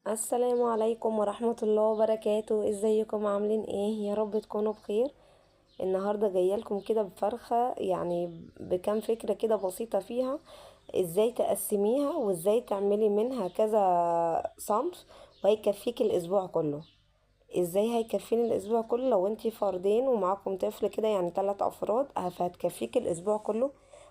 السلام عليكم ورحمة الله وبركاته. ازيكم عاملين ايه؟ يا رب تكونوا بخير. النهاردة جاية لكم كده بفرخة، يعني بكام فكرة كده بسيطة فيها ازاي تقسميها وازاي تعملي منها كذا صنف وهيكفيك الاسبوع كله. ازاي هيكفيني الاسبوع كله؟ لو انتي فردين ومعاكم طفل كده، يعني 3 افراد، فهتكفيك الاسبوع كله.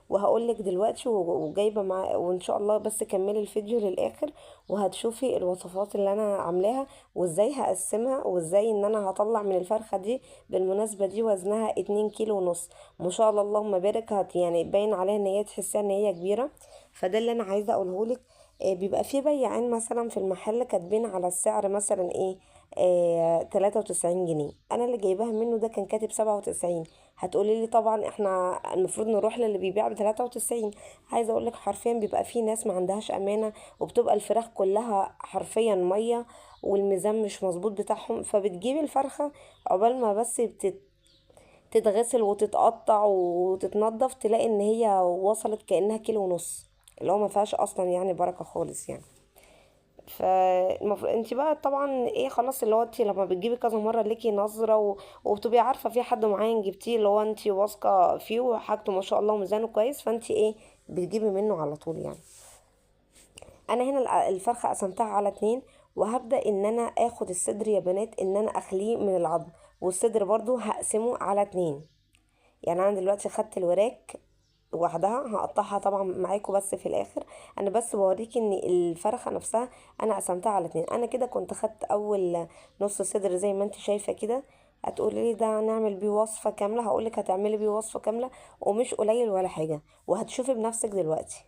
وهقولك دلوقتي وجايبه مع، وان شاء الله بس كملي الفيديو للاخر وهتشوفي الوصفات اللي انا عاملاها وازاي هقسمها وازاي ان انا هطلع من الفرخه دي. بالمناسبه دي وزنها اتنين كيلو ونص، ما شاء الله اللهم بارك، يعني باين عليها ان هي تحسيها ان هي كبيره. فده اللي انا عايزه اقوله لك. بيبقى في بياعين مثلا في المحل كاتبين على السعر مثلا ايه، 93 جنيه. انا اللي جايباها منه ده كان كاتب 97. هتقولي لي طبعا احنا المفروض نروح للي بيبيع بتلاتة وتسعين. عايزه اقول لك حرفيا بيبقى في ناس ما عندهاش امانه، وبتبقى الفراخ كلها حرفيا ميه والميزان مش مظبوط بتاعهم، فبتجيب الفرخه عقبال ما بس تتغسل وتتقطع وتتنضف تلاقي ان هي وصلت كانها كيلو ونص، اللي هو ما فيهاش اصلا يعني بركه خالص يعني. فالمفروض انت بقى طبعا ايه، خلاص اللي هو انت لما بتجيبي كذا مره ليكي نظره وبتبقي عارفه في حد معين جبتيه اللي هو انت واثقه فيه وحاجته ما شاء الله وميزانه كويس، فانت ايه بتجيبي منه على طول يعني. انا هنا الفرخه قسمتها على 2، وهبدا ان انا اخد الصدر يا بنات ان انا اخليه من العظم، والصدر برضو هقسمه على 2. يعني انا دلوقتي خدت الوراك لوحدها هقطعها طبعا معاكم بس في الاخر، انا بس بوريكي ان الفرخه نفسها انا قسمتها على 2. انا كده كنت خدت اول نص صدر زي ما انت شايفه كده. هتقولي لي ده هنعمل بيه وصفه كامله، هقولك هتعملي بيه وصفه كامله ومش قليل ولا حاجه، وهتشوفي بنفسك دلوقتي.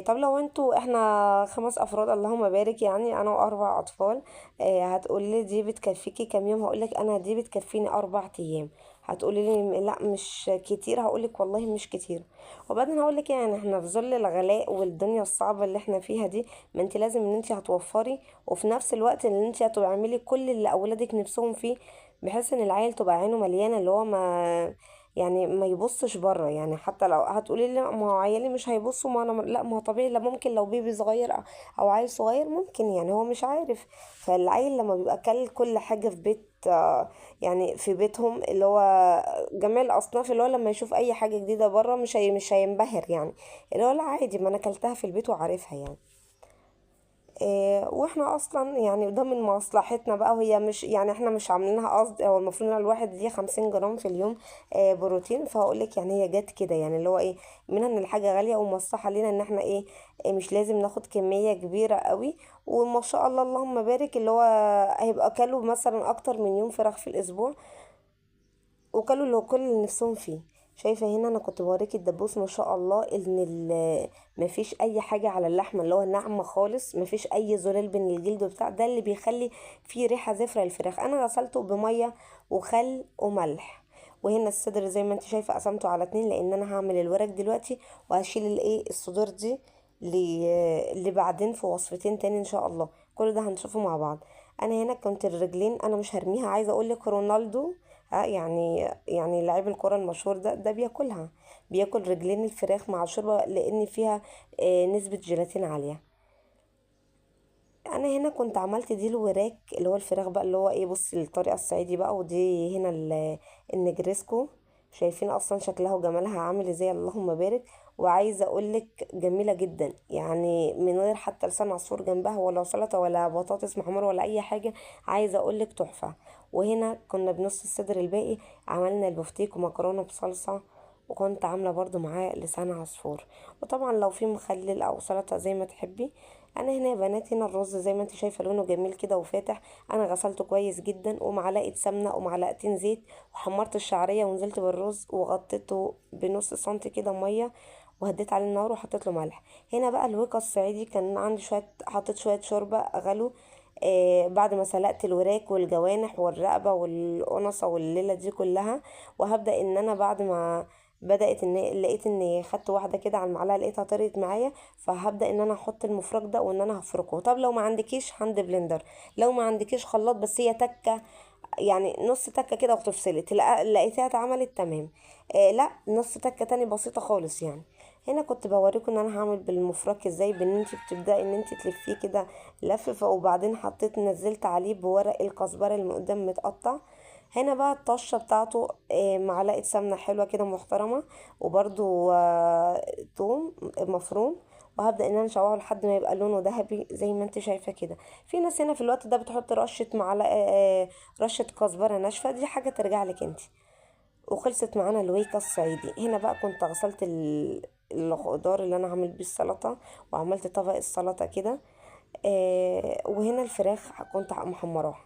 طب لو انتوا احنا 5 افراد اللهم بارك، يعني انا و4 اطفال، هتقولي لي دي بتكفيكي كام يوم؟ هقولك انا دي بتكفيني 4 ايام. هتقولي لي لا مش كتير، هقولك والله مش كتير. وبعدين هقولك يعني احنا في ظل الغلاء والدنيا الصعبة اللي احنا فيها دي، ما انت لازم ان انت هتوفري، وفي نفس الوقت ان انت هتعملي كل اللي اولادك نفسهم فيه، بحيث ان العيل تبقى عينه مليانة، اللي هو ما يعني ما يبصش بره. يعني حتى لو هتقولي لي ما هو عيالي مش هيبصوا، ما انا لا، ما هو طبيعي، لا ممكن لو بيبي صغير او عيل صغير ممكن يعني هو مش عارف. فالعيل لما بيبقى كل كل حاجه في بيت، يعني في بيتهم اللي هو جميع الاصناف، اللي هو لما يشوف اي حاجه جديده بره مش هينبهر، يعني اللي هو لا عادي ما انا اكلتها في البيت وعارفها يعني. واحنا اصلا يعني ده من مصلحتنا بقى، وهي مش يعني احنا مش عاملينها قصد، هو المفروض ان الواحد ليه 50 جرام في اليوم، بروتين. فهقول لك يعني هي جت كده، يعني اللي هو ايه، منها ان الحاجه غاليه ومصلحه لينا ان احنا ايه، مش لازم ناخد كميه كبيره قوي، وما شاء الله اللهم بارك اللي هو هيبقى كلوا مثلا اكتر من يوم فراخ في الاسبوع، وكلوا اللي هو كل اللي نفسهم فيه. شايفه هنا انا كنت بوريكي الدبوس ما شاء الله ان مفيش اي حاجه على اللحمه، اللي هو ناعمه خالص، مفيش اي زلال بين الجلد وبتاع، ده اللي بيخلي فيه ريحه زفره للفراخ. انا غسلته بميه وخل وملح. وهنا الصدر زي ما انت شايفه قسمته على 2، لان انا هعمل الورق دلوقتي وهشيل الايه الصدور دي لبعدين في وصفتين تاني ان شاء الله، كل ده هنشوفه مع بعض. انا هنا كنت الرجلين انا مش هرميها، عايزه اقول لك رونالدو، يعني لاعب الكرة المشهور ده، ده بياكل رجلين الفراخ مع شوربة لان فيها، نسبة جيلاتين عالية. انا هنا كنت عملت دي الوراك اللي هو الفراخ بقى اللي هو ايه، بصي الطريقة الصعيدي بقى، ودي هنا النجريسكو، شايفين اصلا شكلها وجمالها عامل ازاي اللهم بارك. وعايزه اقولك جميله جدا، يعني من غير حتى لسان عصفور جنبها ولا سلطه ولا بطاطس محمره ولا اي حاجه، عايزه اقولك تحفه. وهنا كنا بنص الصدر الباقي عملنا البفتيك ومكرونه بصلصه، وكنت عامله برضو معاه لسان عصفور، وطبعا لو في مخلل او سلطه زي ما تحبي. انا هنا يا بنات هنا الرز زي ما انت شايفه لونه جميل كده وفاتح، انا غسلته كويس جدا، ومعلقه سمنه ومعلقتين زيت، وحمرت الشعريه ونزلت بالرز وغطيته بنص سنتي كده ميه، وهديت عليه النار وحطيت له ملح. هنا بقى الويكا الصعيدي كان عندي شويه، حطيت شويه شوربه غلو، بعد ما سلقت الوراك والجوانح والرقبه والقنصه والليله دي كلها. وهبدا ان انا بعد ما بدات ان لقيت ان خدت واحده كده على المعلقه لقيتها طريت معايا، فهبدا ان انا احط المفرك ده وان انا هفركه. طب لو ما عندكيش hand blender، لو ما عندكيش خلاط، بس هي تكه يعني نص تكه كده وتفصلي، لقيتها اتعملت تمام. لا نص تكه تاني بسيطه خالص يعني. هنا كنت بوريكم ان انا هعمل بالمفرك ازاي، بان انت بتبداي ان انت تلفيه كده لف، وبعدين حطيت نزلت عليه بورق الكزبره اللي من قدام متقطع. هنا بقى الطشه بتاعته معلقه سمنه حلوة كده محترمه، وبرده توم مفروم، وهبدا ان انا اشوحه لحد ما يبقى لونه ذهبي زي ما انت شايفه كده. في ناس هنا في الوقت ده بتحط رشه معلقه رشه كزبره ناشفة، دي حاجة ترجع لك انت. وخلصت معانا الويكا الصعيدي. هنا بقى كنت غسلت الخضار اللي انا هعمل بيه السلطة، وعملت طبق السلطة كده. وهنا الفراخ كنت محمراها.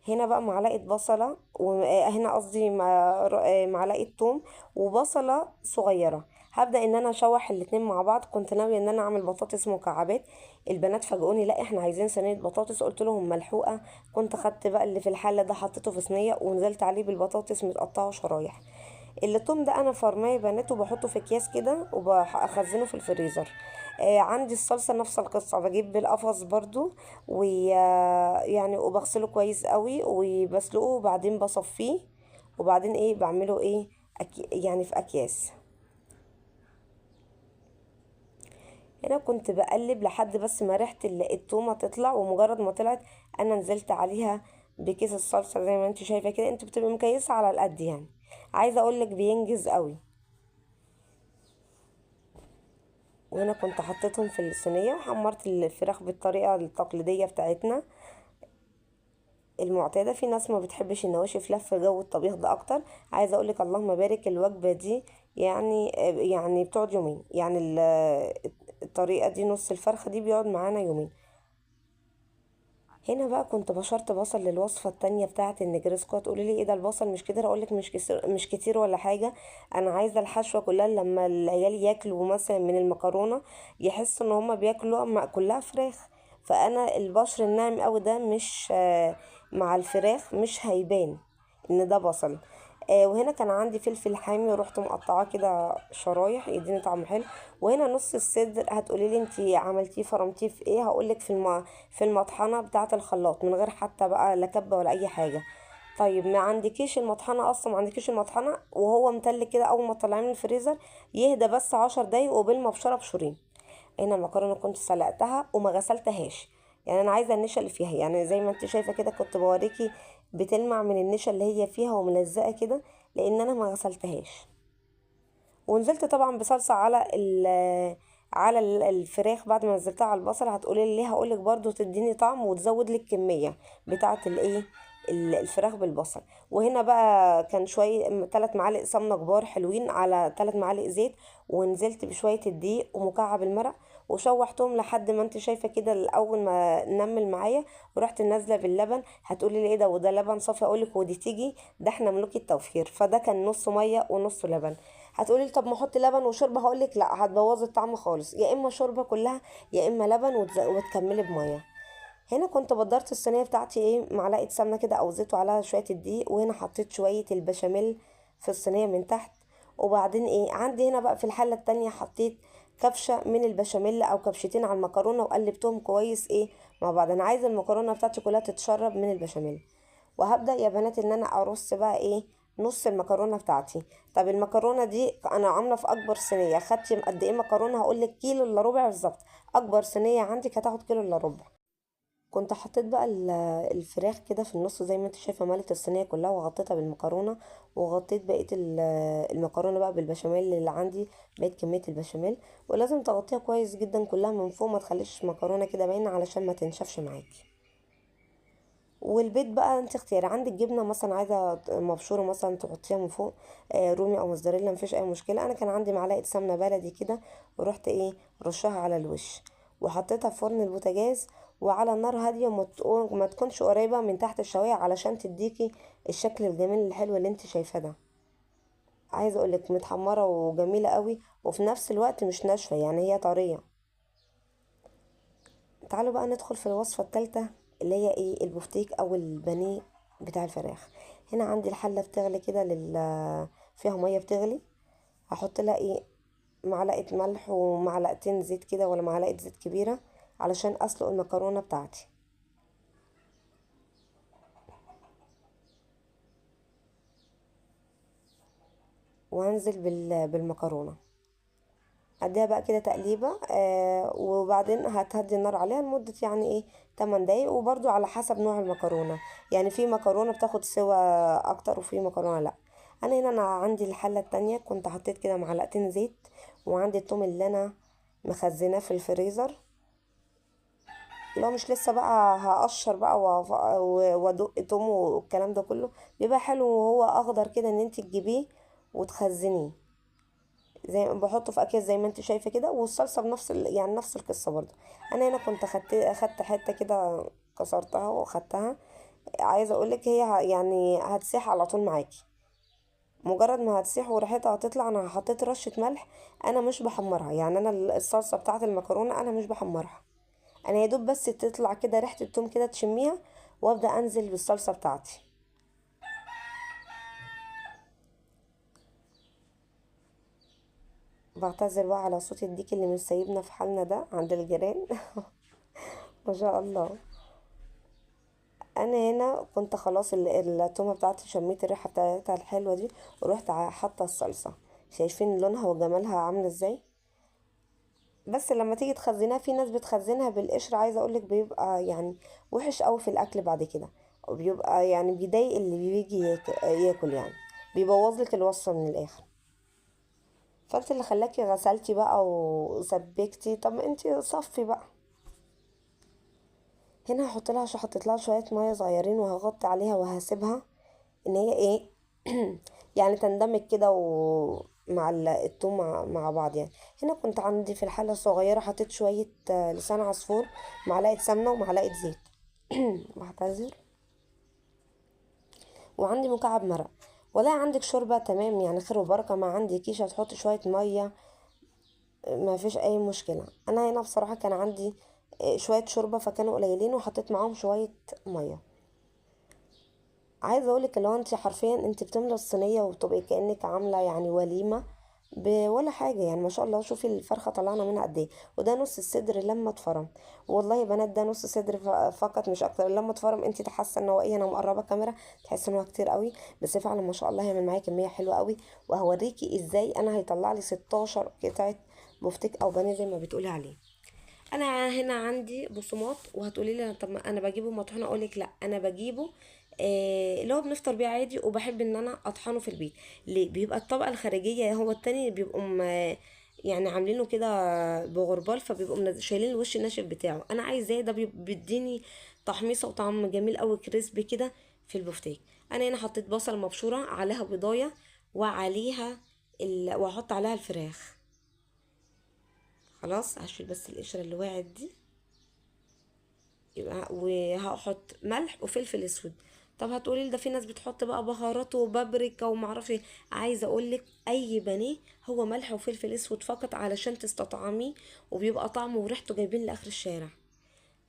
هنا بقى معلقه بصله، وهنا قصدي معلقه توم وبصله صغيرة. هبدا ان انا اشوح الاتنين مع بعض. كنت ناوية ان انا اعمل بطاطس مكعبات، البنات فاجئوني لا احنا عايزين صينية بطاطس، قلت لهم ملحوقه. كنت خدت بقى اللي في الحلة ده حطيته في صينية ونزلت عليه بالبطاطس متقطعه شرايح. التوم ده انا فرماه يا بنات وبحطه في اكياس كده وبخزنه في الفريزر. عندي الصلصه نفس القصة، بجيب بالقفص برضو ويعني وبغسله كويس قوي وبسلقه وبعدين بصفيه، وبعدين ايه بعمله ايه يعني في اكياس. هنا كنت بقلب لحد بس ما ريحه التومه تطلع، ومجرد ما طلعت انا نزلت عليها بكيس الصلصه زي ما انت شايفه كده. انت بتبقي مكيسه على القد يعني، عايزه اقولك بينجز قوي. وهنا كنت حطيتهم في الصينية وحمرت الفراخ بالطريقة التقليدية بتاعتنا المعتادة. في ناس ما بتحبش النواشف، لف جو الطبيخ ده اكتر. عايزه اقولك اللهم بارك، الوجبة دي يعني بتقعد يومين، يعني الطريقة دي نص الفرخه دي بيقعد معانا يومين. هنا بقى كنت بشرت بصل للوصفه التانية بتاعه النجرسكو. هتقولي لي ايه ده البصل مش كتير؟ اقول لك مش كتير ولا حاجة، انا عايزه الحشوه كلها لما العيال ياكلوا مثلا من المكرونه يحسوا ان هما بياكلوا كلها فراخ، فانا البشر الناعم قوي ده مش مع الفراخ مش هيبان ان ده بصل. وهنا كان عندي فلفل حامي ورحت مقطعاه كده شرايح يديني طعم حلو. وهنا نص الصدر، هتقولي لي انتي عملتيه فرمتيه في ايه؟ هقولك في المطحنه بتاعه الخلاط من غير حتى بقى لا كبه ولا اي حاجة. طيب ما عندكيش المطحنه اصلا، ما عندكيش المطحنه وهو متلج كده اول ما تطلعيه من الفريزر يهدى بس 10 دقايق وبالمبشره بشورين. هنا المكرونه كنت سلقتها وما غسلتهاش، يعني انا عايزه النشا اللي فيها، يعني زي ما انت شايفه كده كنت بوريكي بتلمع من النشا اللي هي فيها وملزقه كده لان انا ما غسلتهاش. ونزلت طبعا بصلصه على الفراخ بعد ما نزلتها على البصل. هتقولي لي ليه؟ هقولك برضو تديني طعم وتزود لك الكمية بتاعه الايه الفراخ بالبصل. وهنا بقى كان شوية 3 معالق سمنه كبار حلوين على 3 معالق زيت، ونزلت بشوية الدقيق ومكعب المرق وشوحتهم لحد ما انت شايفه كده الاول ما نمل معايا، ورحت نازله باللبن. هتقولي لي ايه ده وده لبن صافي؟ اقولك ودي تيجي ده احنا ملوك التوفير، فده كان نص مية ونص لبن. هتقولي لي طب ما احط لبن وشوربه؟ هقولك لا، هتبوظ الطعم خالص، يا اما شوربة كلها يا اما لبن وتكملي بميه. هنا كنت بدرت الصينية بتاعتي ايه معلقه سمنه كده او زيت وعليها شوية الدقيق، وهنا حطيت شوية البشاميل في الصينية من تحت. وبعدين ايه عندي هنا بقى في الحلة التانية حطيت كبشة من البشاميل او كبشتين على المكرونه وقلبتهم كويس ايه مع بعض. انا عايزه المكرونه بتاعتي كلها تتشرب من البشاميل. وهبدا يا بنات ان انا ارص بقى ايه نص المكرونه بتاعتي. طب المكرونه دي انا عامله في اكبر صينية، خدتي قد ايه مكرونه؟ هقول لك كيلو الا ربع بالظبط. اكبر صينية عندك هتاخد كيلو الا ربع. كنت حطيت بقى الفراخ كده في النص زي ما انت شايفه، ملت الصينية كلها وغطيتها بالمكرونه، وغطيت بقية المكرونه بقى بالبشاميل اللي عندي، بقية كمية البشاميل. ولازم تغطيها كويس جدا كلها من فوق، ما تخليش مكرونه كده باينة علشان ما تنشفش معاكي. والبيض بقى انت اختياري، عندك جبنه مثلا عايزه مبشوره مثلا تحطيها من فوق، رومي او موزاريلا، مفيش اي مشكلة. انا كان عندي معلقه سمنه بلدي كده ورحت ايه رشها على الوش، وحطيتها في فرن البوتاجاز وعلى نار هادية، وما تكونش قريبه من تحت الشوايه علشان تديكي الشكل الجميل الحلو اللي انت شايفاه ده. عايزه اقولك متحمره وجميلة قوي، وفي نفس الوقت مش ناشفة، يعني هي طرية. تعالوا بقى ندخل في الوصفة الثالثة اللي هي ايه البفتيك او البانيه بتاع الفراخ. هنا عندي الحلة بتغلي كده فيها مية بتغلي، هحط لها ايه معلقه ملح ومعلقتين زيت كده ولا معلقه زيت كبيرة علشان اسلق المكرونه بتاعتي. وهنزل بالمكرونه. اديها بقى كده تقليبه، وبعدين هتهدي النار عليها لمدة يعني ايه 8 دقايق، وبرده على حسب نوع المكرونه، يعني في مكرونه بتاخد سوا اكتر وفي مكرونه لا. انا هنا عندي الحلة التانية كنت حطيت كده معلقتين زيت، وعندي التوم اللي انا مخزناه في الفريزر، لو مش لسه بقى هقشر بقى وادق توم والكلام ده كله، بيبقى حلو وهو اخضر كده ان انت تجيبيه وتخزنيه، زي ما بحطه في اكياس زي ما انت شايفه كده. والصلصه بنفس يعني نفس القصة برضو. انا هنا كنت خدت حتة كده كسرتها واخدتها، عايزه اقولك هي يعني هتسيح على طول معاكي، مجرد ما هتسيح وريحتها هتطلع. انا حطيت رشه ملح، انا مش بحمرها، يعني انا الصلصه بتاعه المكرونه انا مش بحمرها، انا يا دوب بس تطلع كده ريحه التوم كده تشميها، وابدا انزل بالصلصه بتاعتي. بعتذر بقى على صوت الديك اللي مش سايبنا في حالنا ده عند الجيران. ما شاء الله. انا هنا كنت خلاص التومه بتاعتي شميت الريحة بتاعتها الحلوة دي، ورحت حاطه الصلصه. شايفين لونها وجمالها عامله ازاي؟ بس لما تيجي تخزنها، في ناس بتخزنها بالقشر، عايزه اقولك بيبقى وحش قوي في الاكل بعد كده، وبيبقى بيضايق اللي بيجي ياكل، بيبوظ لك الوصفة من الاخر. فانت اللي خلاكي غسلتي بقى وسبكتي، طب انت صفي بقى. هنا هحط لها حطيت لها شوية مية صغيرين وهغطي عليها وهسيبها ان هي ايه تندمج كده مع التوم مع بعض. هنا كنت عندي في الحلة الصغيرة حطيت شوية لسان عصفور، معلقه سمنه ومعلقة زيت. بعتذر. وعندي مكعب مرق، ولا عندك شوربة تمام، خير وبركة. ما عندكيش هتحطي شوية مية، ما فيش اي مشكلة. انا هنا بصراحة كان عندي شوية شوربة فكانوا قليلين، وحطيت معاهم شوية مية. عايزه اقولك اللي هو انت حرفيا انت بتملى الصينية وبتبقي كانك عامله وليمة ولا حاجة، ما شاء الله. شوفي الفرخه طلعنا منها قد ايه، وده نص الصدر لما اتفرم. والله يا بنات ده نص صدر فقط مش اكتر. لما اتفرم انت تحسي ان هو ايه، انا مقربة الكاميرا تحس ان هو كتير قوي، بس فعلا ما شاء الله هيعمل معايا كمية حلوة قوي. وهوريكي ازاي انا هيطلع لي 16 قطعه بفتيك او بانيه زي ما بتقولي عليه. انا هنا عندي بقسماط، وهتقولي لي طب ما انا بجيبه مطحون، اقول لك لا انا بجيبه، اللي هو بنفطر بيه عادي، وبحب ان انا اطحنه في البيت. ليه؟ بيبقى الطبقة الخارجية هو التاني بيبقوا عاملينه كده بغربال، فبيبقوا شايلين الوش الناشف بتاعه. انا عايزاه ده بيديني تحميصه وطعم جميل قوي كريسبي كده في البفتيك. انا هنا حطيت بصل مبشوره عليها بيضايه وعليها وهحط عليها الفراخ. خلاص هشيل بس القشرة اللي وقعت دي، يبقى وهحط ملح وفلفل اسود. طب هتقولي لي ده في ناس بتحط بقى بهارات وبابريكا وما اعرفش ايه. عايزه اقول لك اي بانيه هو ملح وفلفل اسود فقط علشان تستطعميه، وبيبقى طعمه وريحته جايبين لاخر الشارع.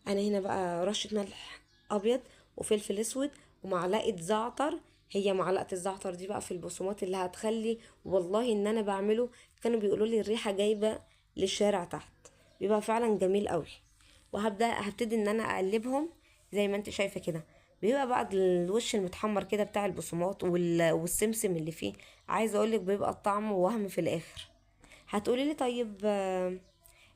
انا هنا بقى رشه ملح ابيض وفلفل اسود ومعلقة زعتر. هي معلقه الزعتر دي بقى في البصمات اللي هتخلي، والله ان انا بعمله كانوا بيقولوا لي الريحة جايبه للشارع تحت، بيبقى فعلا جميل قوي. هبتدي ان انا اقلبهم زي ما انت شايفه كده. بيبقى بقى الوش المتحمر كده بتاع البصمات والسمسم اللي فيه، عايزه اقولك بيبقى الطعم وهم في الاخر. هتقولي لي طيب،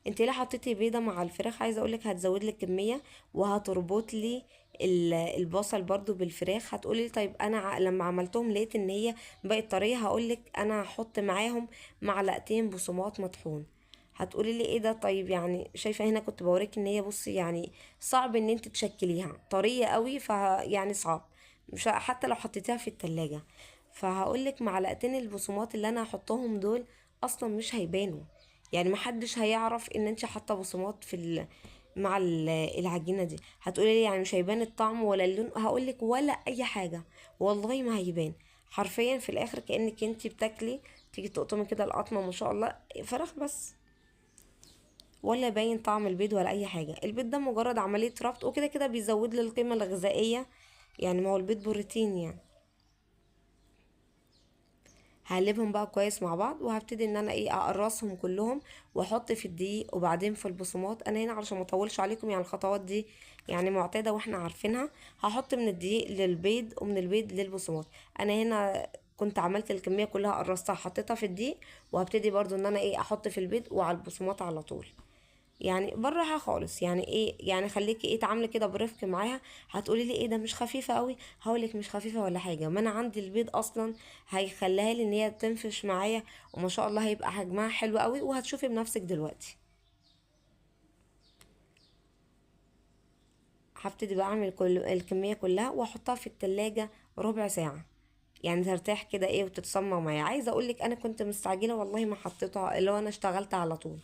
انت ليه حطيتي بيضة مع الفراخ؟ عايزه اقولك هتزود لك كمية وهتربط لي البصل برضو بالفراخ. هتقولي لي طيب انا لما عملتهم لقيت ان هي بقت طرية، هقولك انا هحط معاهم معلقتين بصمات مطحون. هتقولي لي ايه ده؟ طيب شايفه هنا كنت بوريك ان هي بصي صعب ان انت تشكليها، طرية قوي، فيعني صعب، مش حتى لو حطيتيها في التلاجة. فهقولك معلقتين البصمات اللي انا هحطهم دول اصلا مش هيبانوا، محدش هيعرف ان انت حاطه بصمات في مع العجينة دي. هتقولي لي مش هيبان الطعم ولا اللون؟ هقولك ولا اي حاجة، والله ما هيبان حرفيا. في الاخر كانك انت بتاكلي، تيجي تقطمي كده القطمه ما شاء الله فراخ بس، ولا باين طعم البيض ولا اي حاجة. البيض ده مجرد عملية ربط وكده كده بيزود لي القيمة الغذائية، ما هو البيض بروتين. هقلبهم بقى كويس مع بعض، وهبتدي ان انا اقرصهم كلهم واحط في الدقيق وبعدين في البصمات. انا هنا علشان ما اطولش عليكم، الخطوات دي معتادة واحنا عارفينها. هحط من الدقيق للبيض ومن البيض للبصمات. انا هنا كنت عملت الكمية كلها قرصتها حطيتها في الدقيق، وهبتدي برضو ان انا ايه احط في البيض وعلى البقسماط على طول، يعني بالراحة خالص. يعني ايه يعني خليكي ايه تعاملي كده برفق معاها. هتقولي لي ايه ده مش خفيفة قوي، هقولك مش خفيفة ولا حاجة، ما انا عندي البيض اصلا هيخليها لي ان هي تنفش معايا، وما شاء الله هيبقى حجمها حلو قوي، وهتشوفي بنفسك دلوقتي. هبتدي بقى اعمل كل الكمية كلها واحطها في التلاجة ربع ساعة، يعني ترتاح كده ايه وتتصمم معايا. عايزه اقولك انا كنت مستعجلة والله ما حطيتها، اللي هو انا اشتغلت على طول.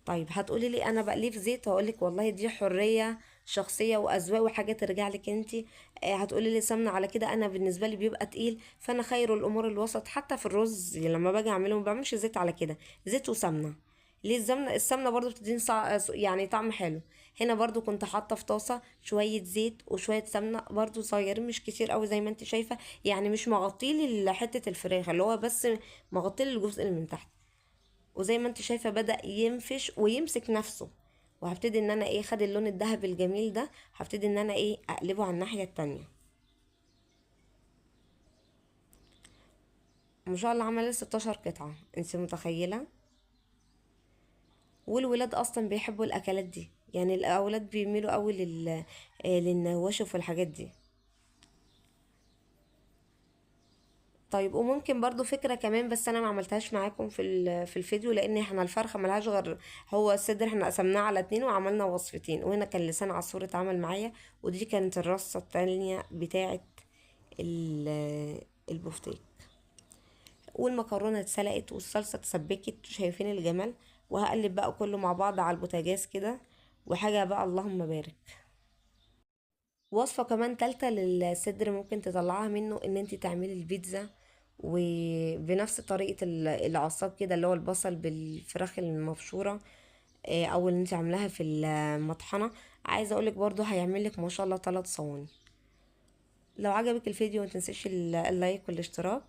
طيب هتقولي لي انا بقليه في زيت، هقولك والله دي حرية شخصية واذواق وحاجه ترجع لك انتي. هتقولي لي سمنه على كده، انا بالنسبة لي بيبقى تقيل، فانا خير الامور الوسط. حتى في الرز لما باجي اعمله ما بعملش زيت على كده، زيت وسمنه. ليه السمنة؟ السمنة برضو بتديني يعني طعم حلو. هنا برضو كنت حاطه في طاسه شوية زيت وشوية سمنه برضو صغيرين، مش كتير قوي زي ما انت شايفه، يعني مش مغطيلي حتة الفراخ، اللي هو بس مغطيلي الجزء اللي من تحت. وزي ما انت شايفه بدأ ينفش ويمسك نفسه، وهبتدي ان انا ايه خد اللون الذهبي الجميل ده، هبتدي ان انا ايه اقلبه على الناحية التانية. ما شاء الله عمل 16 قطعه، انت متخيله؟ والولاد اصلا بيحبوا الاكلات دي، يعني الاولاد بيميلوا قوي للنواشف والحاجات دي. طيب وممكن برضو فكرة كمان، بس انا ما عملتهاش معاكم في الفيديو، لان احنا الفرخة ملهاش غير هو الصدر، احنا قسمناه على 2 وعملنا وصفتين، وهنا كان لسان عصفور اتعمل معايا، ودي كانت الرصة التانية بتاعة البفتيك. والمكرونة اتسلقت والصلصة اتسبكت، شايفين الجمال؟ وهقلب بقى كله مع بعض على البوتاجاز كده، وحاجة بقى اللهم بارك. وصفة كمان تالتة للصدر ممكن تطلعها منه، ان انت تعملي البيتزا وبنفس طريقة العصاج كده، اللي هو البصل بالفراخ المبشورة، او اللي انت عاملاها في المطحنة. عايزة اقولك برضو هيعملك ما شاء الله 3 صواني. لو عجبك الفيديو ما تنسيش اللايك والاشتراك.